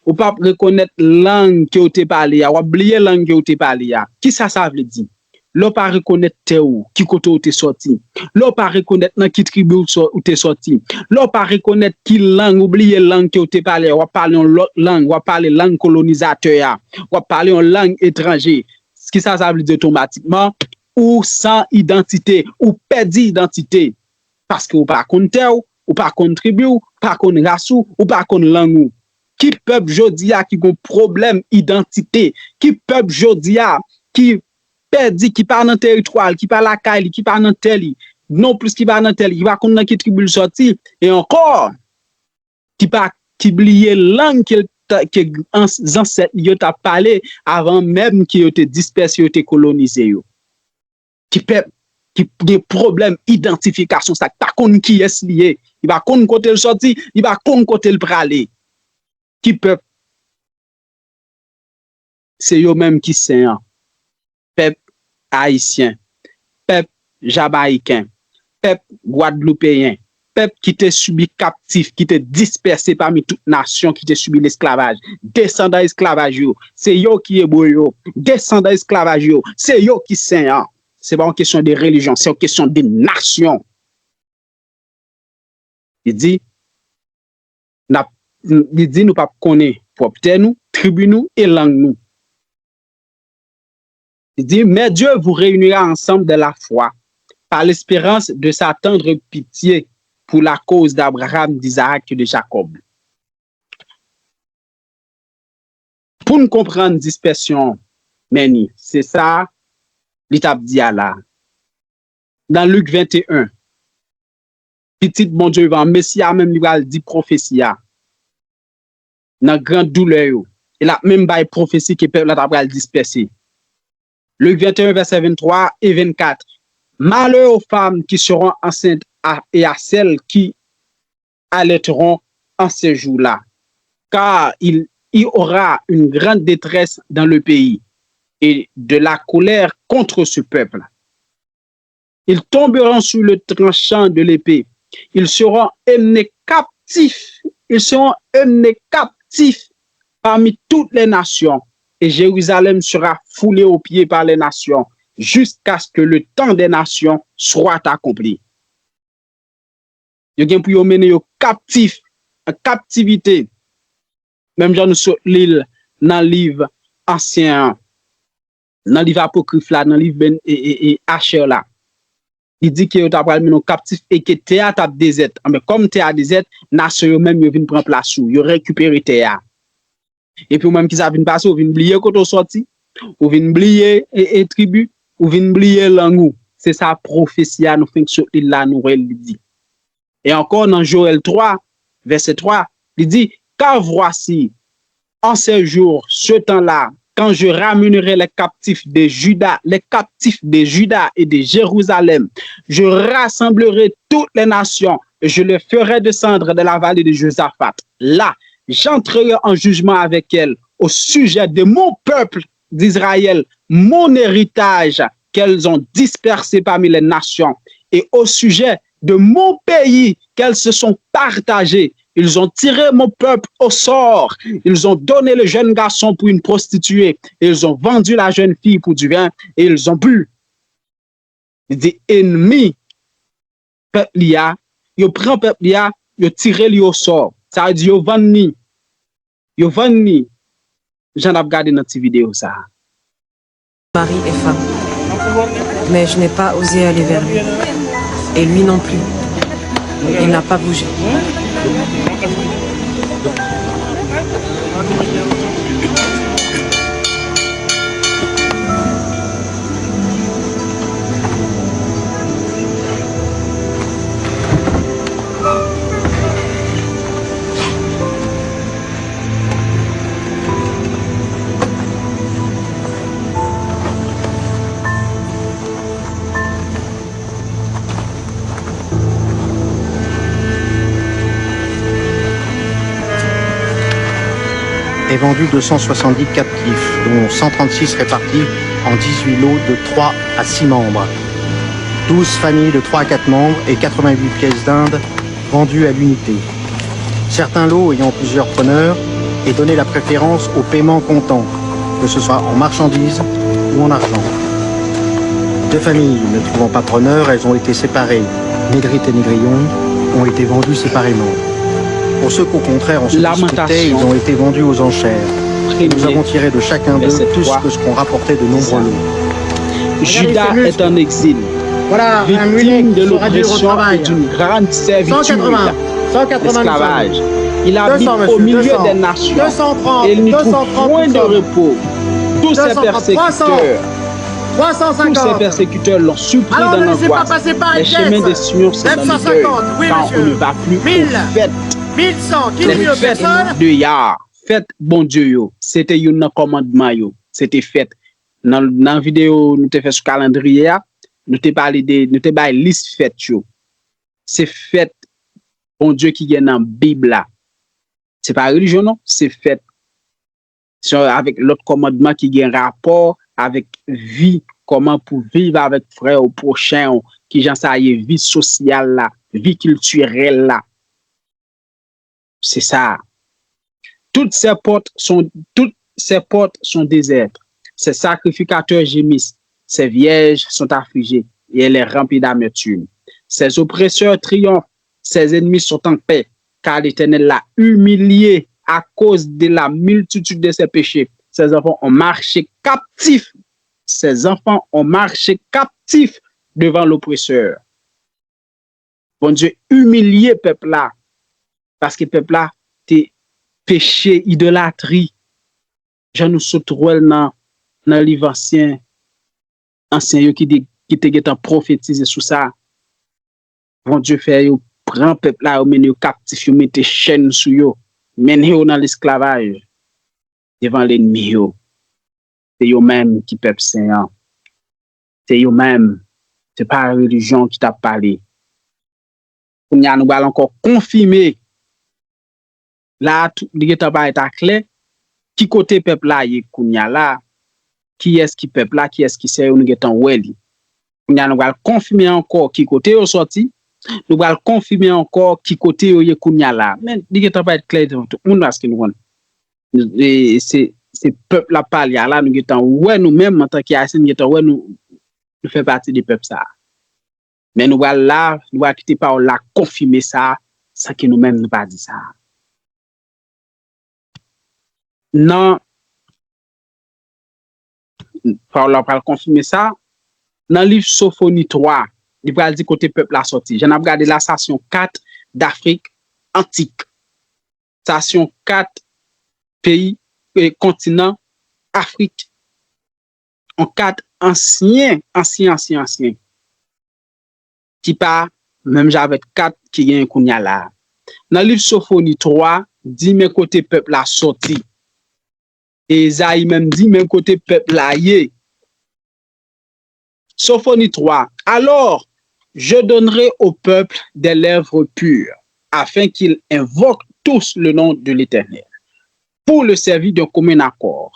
ou p ap rekonèt lang ke w te pale a, w ap bliye lang ke w te pale a. Kisa sa vle di? Lè w pa rekonèt tè w, ki kote w te sòti, lè w pa rekonèt nan ki tribi w sò-, ou te sòti, lè w pa rekonèt ki lang, ou bliye lang ke w te pale a, w ap pale yon lòt lang, w ap pale lang kolonizatè a, w ap pale yon lang etranje. Kisa sa vle di otomatikman? Ou san idantite, ou pèdi idantite. Paske ou pa konn tè w, ou pa konn tribi w, ou pa konn ras ou, ou pa konn lang ou. Ki pèp jodi a ki gon pwoblèm idantite? Ki pèp jodi a ki pèdi, ki pa nan teritwa l, ki pa lakay li, ki pa nan tè li, nonplis ki pa nan tè li, ki pa konn nan ki tribi l sòti, e ankò, ki pa, ki bliye lang ke l ta, ke an-, zansèt li yo t ap pale avan menm ke yo te dispèse, yo te kolonize yo. Ki pèp ki gen pwoblèm idantifikasyon, sa k pa konn kiyès li ye, li pa konn kote l sòti, li pa konn kote l prale. Ki pèp? Se yo menm ki sen an. Pèp ayisyen, pèp jamayiken, pèp gwadloupeyen, pèp ki te sibi kaptif, ki te dispèse pami tout nasyon ki te sibi lesklavaj, desandan esklavaj yo, se yo ki ebre yo, desandan esklavaj yo, se yo ki sen an. Se pa yon kesyon de relijyon, se yon kesyon de nasyon. Li di, n ap, li di nou p ap konnen pwòp tè nou, tribi nou e lang nou. Li di, mais Dieu vous réunira ensemble dans la foi, par l'espérance de sa tendre pitié pour la cause d'Abraham, d'Isaac et de Jacob. Pou n konprann dispèsyon, men ni, se sa li t ap di a la. Nan Lik venteyen, Pitit Bondye vivan, Mesi a menm li pral di pwofesi a nan gran doulè yo. E l ap menm bay pwofesi ke pèp la ta pral dispèse. Luc vingt et un, verset vingt-trois et vingt-quatre. Malheur aux femmes qui seront enceintes à- et à celles qui allaiteront en ces jours-là, car il y aura une grande détresse dans le pays et de la colère contre ce peuple. Ils tomberont sur le tranchant de l'épée. Ils seront emmenés captifs. Ils seront emmenés captifs parmi toutes les nations. Et Jérusalem sera foulée aux pieds par les nations jusqu'à ce que le temps des nations soit accompli. Yo gen pou yo mennen yo kaptif, an kaptivite. Menm jan nou sot li l nan liv ansyen an, nan liv apokrif la, nan liv ben, e, e, e, Achè la. Li di ke yo ta pral mennen yo kaptif e ke tè a t ap dezèt. Anben, kòm tè a dezèt, nasyon yo menm yo vin pran plas ou, yo rekipere tè a. Epi ou menm ki sa vin pase, ou vin bliye kote w sòti, ou vin bliye e, e tribi, ou vin bliye lang ou. Se sa pwofesi a nou fenk sot li la, nou wè li di. E ankò nan Joël twa, verset trois, li di, car voici, en ces jours, ce temps-là, quand je ramènerai les captifs de Juda, les captifs de Juda et de Jérusalem, je rassemblerai toutes les nations et je les ferai descendre de la vallée de Josaphat. Là, j'entrerai en jugement avec elles au sujet de mon peuple d'Israël, mon héritage qu'elles ont dispersé parmi les nations, et au sujet de mon pays qu'elles se sont partagées. Ils ont tiré mon peuple au sort. Ils ont donné le jeune garçon pour une prostituée. Et ils ont vendu la jeune fille pour du vin. Et ils ont bu. Li di, enmi pèp li a, yo pran pèp li a, yo tire li osò. Sa vle di yo vann li. Yo vann li. Jan n ap gade nan ti videyo sa a. Mari et femme. Mais je n'ai pas osé aller vers lui. Et lui non plus. Il n'a pas bougé. Est vendu deux cent soixante-dix captifs, dont cent trente-six répartis en dix-huit lots de trois à six membres. Douze familles de trois à quatre membres et quatre-vingt-huit pièces d'Inde vendues à l'unité. Certains lots ayant plusieurs preneurs est donné la préférence au paiement comptant, que ce soit en marchandises ou en argent. Deux familles ne trouvant pas preneur, elles ont été séparées. Négrites et Négrillons ont été vendues séparément. Pour ceux qu'au contraire ont se disputé, ils ont été vendus aux enchères. Et nous avons tiré de chacun d'eux plus que ce qu'ont rapporté de nombreux lots. Judas est en exil, victime de l'oppression et d'une grande servitude, l'esclavage. Il habite au milieu des nations et il n'y trouve point de repos. Tous ses persécuteurs, tous ses persécuteurs l'ont surpris dans l'angoisse. Les chemins de Sion sont dans le deuil, car on ne va plus aux fêtes. Les fêtes de Yah, fèt Bondye yo, se te youn nan kòmandman yo, se te fèt. Nan, nan videyo nou te fè sou kalandriye a, nou te pale de, nou te bay lis fèt yo. Se fèt Bondye ki gen nan Bib la. Se pa relijyon non, se fèt. Se avèk lòt kòmandman ki gen rapò avèk vi, kòman pou viv avèk frè w, pwochen w, kijan sa ye, vi sosyal la, vi kiltirèl la. Se sa. Toutes ses portes sont, toutes ses portes sont désertes. Ses sacrificateurs gémissent. Ses vierges sont affligées et elle est remplie d'amertume. Ses oppresseurs triomphent. Ses ennemis sont en paix, car l'Éternel l'a humiliée à cause de la multitude de ses péchés. Ses enfants ont marché captifs ses enfants ont marché captifs devant l'oppresseur. Bondye imilye pèp la, paske pèp la te peche idolatri, jan nou sot wè l nan, nan liv ansyen, ansyen yo ki te, ki te gentan pwofetize sou sa. Bondye fè yo pran pèp la, yo mennen yo kaptif, yo mete chèn sou yo, mennen yo nan lesklavaj devan lènmi yo. Se yo menm ki pèp sen an. Se yo menm. Se pa relijyon ki t ap pale. Kounye a, nou pral ankò konfime. La, tou, li gentan parèt aklè ki kote pèp la ye kounye a la, kiyès ki pèp la, kiyès ki sè yo, nou gentan wè li. Kounye a, nou pral konfime ankò ki kote yo sòti, nou pral konfime ankò ki kote yo ye kounye a la. Men, li gentan parèt klè devan tout moun paske nou konn. E, se, se pèp la pale a la, nou gentan wè nou menm antanke Ayisyen, nou gentan wè nou, nou fè pati de pèp sa a. Men nou pral la, nou pral kite pawòl la konfime sa, san ke nou menm nou pa di sa. Nan, pawòl la pral konfime sa, nan liv Sofoni twa, li pral di kote pèp la sòti. Jan n ap gade la, sa se yon kat Dafrik antik. Sa se yon kat peyi, e, kontinan Afrik. Yon kat ansyen, ansyen, ansyen, ansyen. Ki pa menm jan avèk kat ki genyen kounye a la a. Nan liv Sofoni twa, di men kote pèp la sòti. E Ezayi menm di men kote pèp la ye. Sofoni twa, alors, je donnerai au peuple des lèvres pures, afin qu'ils invoquent tous le nom de l'Éternel, pour le servir d'un commun accord.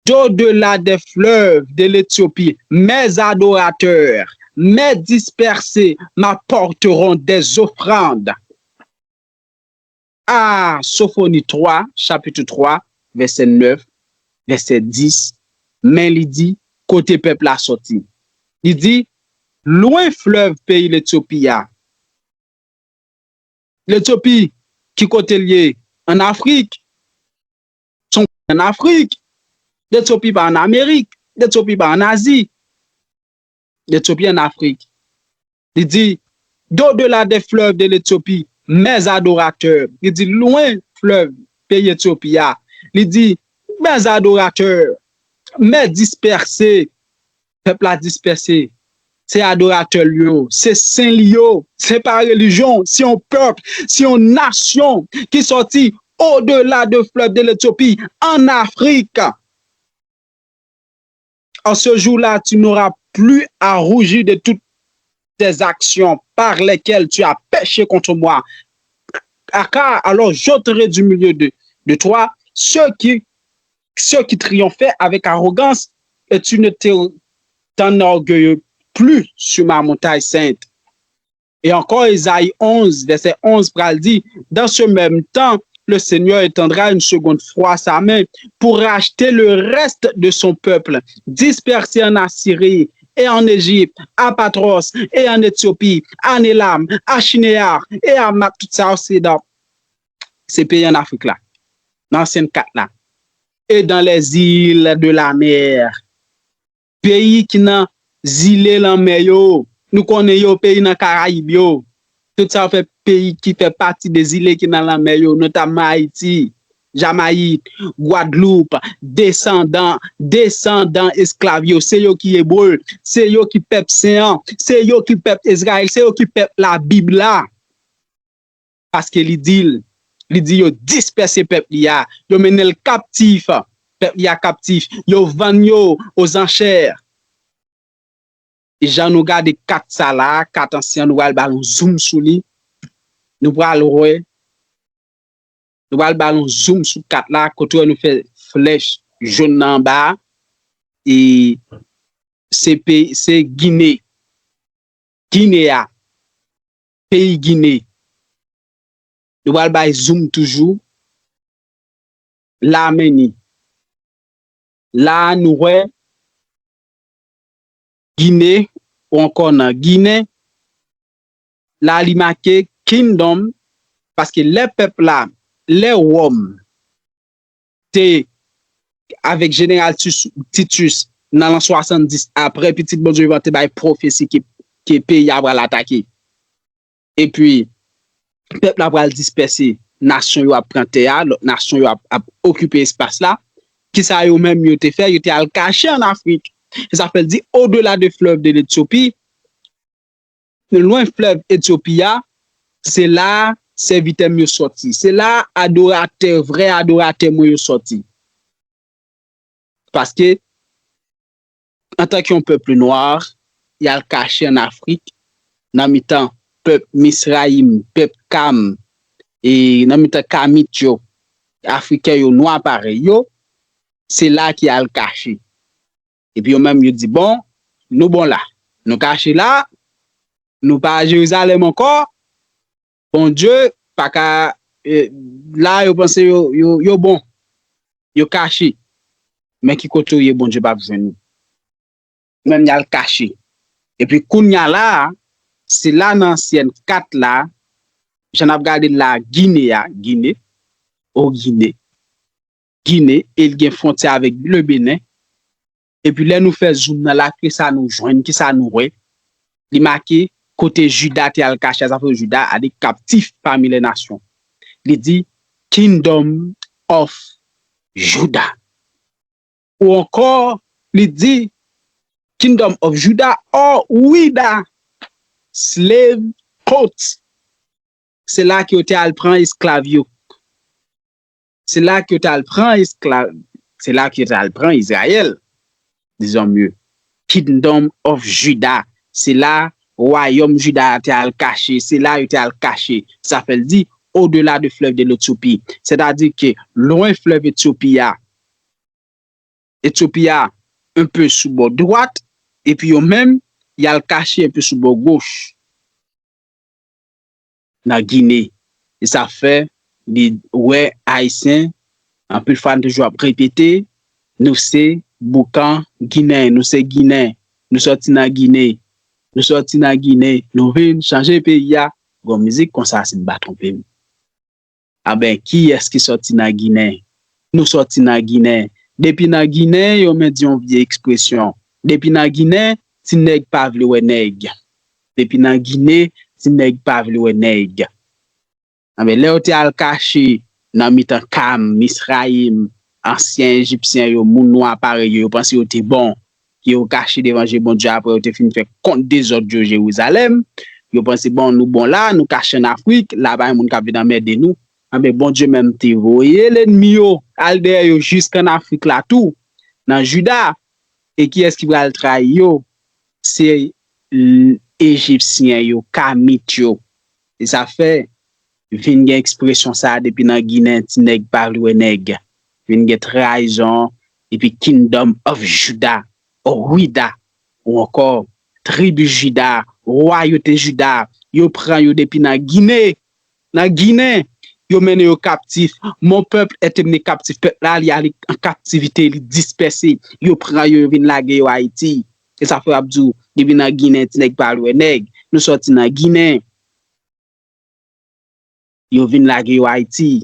D'au-delà des fleuves de l'Éthiopie, mes adorateurs, mes dispersés m'apporteront des offrandes. A Sofoni twa, chapit twa, vèsè nèf, vèsè dis, men li di kote pèp la sòti. Li di, lwen flèv peyi Letyopi a. Letyopi, ki kote l ye? Ann Afrik. Se yon peyi ann Afrik. Letyopi pa ann Amerik. Letyopi pa ann Azi. Letyopi ann Afrik. Li di, d'au-delà des fleuves de l'Éthiopie, mes adorateurs. Li di, lwen flèv peyi Etyopi a. Li di, mes adorateurs, mes dispersés. Pèp la dispèse. Se adoratè l yo, se sen li yo, se pa relijyon, se yon pèp, se yon nasyon ki sòti au-delà de fleuve de l'Éthiopie, ann Afrik. En ce jour-là, tu n'auras plus à rougir de toutes tes actions par lesquelles tu as péché contre moi. Car alors j'ôterai du milieu de, de toi ceux qui, ceux qui triomphaient avec arrogance, et tu ne te, t'enorgueillis plus sur ma montagne sainte. E ankò, Ezayi onz, vèsè onz pral di, dans ce même temps, le Seigneur étendra une seconde fois sa main pour racheter le reste de son peuple, dispersé en Assyrie et en Égypte, à Patros et en Éthiopie, à Nélam, à Shinéar et à Hamath. Tout sa yo se dan, se peyi ann Afrik la, nan ansyen kat la. Et dans les îles de la mer, peyi ki nan zile lanmè yo. Nou konnen yo, peyi nan Karayib yo. Tout sa yo fè peyi ki fè pati de zile ki nan lanmè yo, notamman Ayiti, Jamayik, Gwadloup, desandan, desandan esklav yo, se yo ki Ebre, se yo ki pèp sen an, se yo ki pèp Izrayèl, se yo ki pèp Labib la. Paske li di l, li di yo dispèse pèp li a, yo mennen l kaptif, pèp li a kaptif, yo vann yo ozanchè. E jan nou gade kat sa la, kat ansyen, nou pral ba l yon zoom sou li. Nou pral wè, nou pral ba l yon zoom sou kat la, kote wè nou fè flèch jòn nan anba a. E se pe, se Gine. Gine a. Peyi Gine. Nou pral bay zoom toujou. La men ni. La nou wè Gine ou ankò nan Ginen. La li make kingdom, paske lè pèp la, lè Wòm te avèk jeneral Tis- Titus nan lan swasanndis, apre Pitit Bondye vivan te bay pwofesi ke, ke peyi a pral atake. Epi, pèp la pral dispèse, nasyon yo ap pran tè a, lòt nasyon yo ap, ap okipe espas la. Kisa yo menm yo te fè? Yo te al kache ann Afrik. E sa fè l di, au-delà de fleuve de l'Éthiopie, lwen flèv Etyopi a, se la sèvitè m yo sòti. Se la adoratè, vrè adoratè mwen yo sòti. Paske, antanke yon pèp nwa, y al kache ann Afrik, nan mitan pèp Misrayim, pèp Kam, e nan mitan Kamit yo, Afriken yo, nwa parèy yo, se la ki al kache. Epi yo menm yo di, bon, nou bon la. Nou kache la, nou pa Jerizalèm ankò. Bondye pa ka, eh, la yo panse yo, yo, yo bon. Yo kache. Men ki kote w ye, Bondye p ap jwenn ou. Menm y al kache. Epi kounye a la, se la nan ansyen kat la, jan n ap gade la, Gine a, Gine, o Gine, Gine, e l gen fwontyè avèk le Benin. Epi lè nou fè zoom nan la, kisa nou jwenn, kisa nou wè? Li make kote Jida te al kache a, sa fè Jida a di kaptif pami lè nasyon. Li di Kingdom of Judah. Ou ankò, li di Kingdom of Judah or Ouidah, slave coat. Se la ke yo te al pran esklav yo. Se la ke yo te al pran esklav, se la ke yo te al pran Izrayèl, dizon mye. Kingdom of Judah, se la wayòm Jida a te al kache, se la yo te al kache. Sa fè l di, au-delà de fleuve de l'Éthiopie. Sètadi ke lwen flèv Etyopi a, Etyopi a, un peu sou bò dwat, epi yo menm, y al kache un peu sou bò goch. Nan Gine. E sa fè, li wè Ayisyen, anpil fwa n toujou ap repete, nou se boukan Ginen, nou se Ginen, nou sòti nan Gine, nou sòti nan Gine, nou vin chanje peyi a, gon mizik konsa si m pa twonpe m. Anben, kiyès ki sòti nan Ginen? Nou sòti nan Ginen. Depi nan Ginen, yo men di yon vye ekspresyon. Depi nan Ginen, ti nèg pa vle wè nèg. Depi nan Ginen, ti nèg pa vle wè nèg. Anben, lè yo te al kache nan mitan Kam, Misrayim, ansyen Ejipsyen yo, moun nwa parèy yo, yo panse yo te bon. Ke yo kache devan je Bondye apre yo te fin fè kont dezòd yo Jerizalèm. Yo panse, bon, nou bon la, nou kache ann Afrik, la pa gen moun k ap vin anmède nou. Anben, Bondye menm te voye lènmi yo al dèyè yo jisk ann Afrik la tou, nan Jida. E kiyès ki pral trayi yo? Se l- Ejipsyen yo, Kamit yo. E sa fè, vin gen ekspresyon sa a depi nan Ginen, ti nèg pa vle wè nèg. Vin gen trayizon, epi Kingdom of Judah, Ouidah, ou ankò tribi Jida, wayote Jida, yo pran yo depi nan Gine, nan Ginen, yo mennen yo kaptif. Mon peuple est emmené captif. Pèp la, li ale an kaptivite, li dispèse. Yo pran yo, yo vin lage yo Ayiti. E sa fè w ap di w, depi nan Ginen, ti nèg pa vle wè nèg. Nou sòti nan Ginen. Yo vin lage yo Ayiti.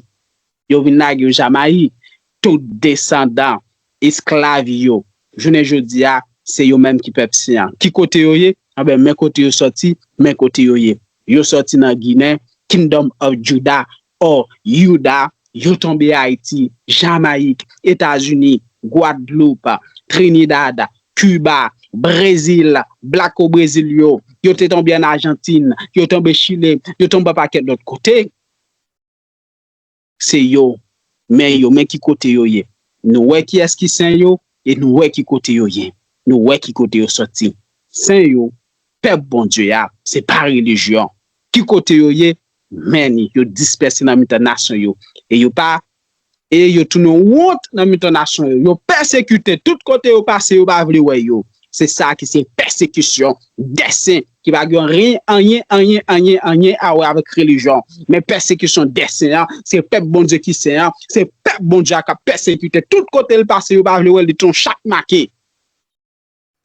Yo vin lage yo Jamayik. Tout desandan esklav yo, jounen jodi a, se yo menm ki pèp sen an. Ki kote yo ye? Anben, men kote yo sòti, men kote yo ye. Yo sòti nan Ginen, Kingdom of Judah, or Yuda, yo tonbe Ayiti, Jamayik, Etazini, Gwadloup, Trinidad, Kiba, Brezil, Black o Brezil yo, yo te tonbe ann Ajantin, yo tonbe Chile, yo tonbe an pakèt lòt kote. Se yo, men yo, men ki kote yo ye. Nou wè kiyès ki sen yo, e nou wè ki kote yo ye. Nou wè ki kote yo sòti. Sen yo, pèp Bondye a, se pa relijyon. Ki kote yo ye? Men yo dispèse nan mitan nasyon yo. E yo pa, e yo tounen wont nan mitan nasyon yo. Yo pèsekite tout kote yo pase, yo pa vle wè yo. Se sa ki se pèsekisyon dè sen ki pa gen anyen, anyen, anyen, anyen, anyen a wè avèk relijyon. Men pèsekisyon dè sen an, se pèp Bondye ki sen an, se pèp Bondye a k ap pèsekite. Tout kote l pase, yo pa vle wè l, li te yon chat make.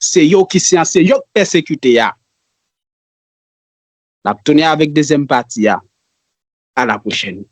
Se yo ki sen an, se yo k pèsekite a. N ap tounen avèk dezyèm pati a. À la prochaine.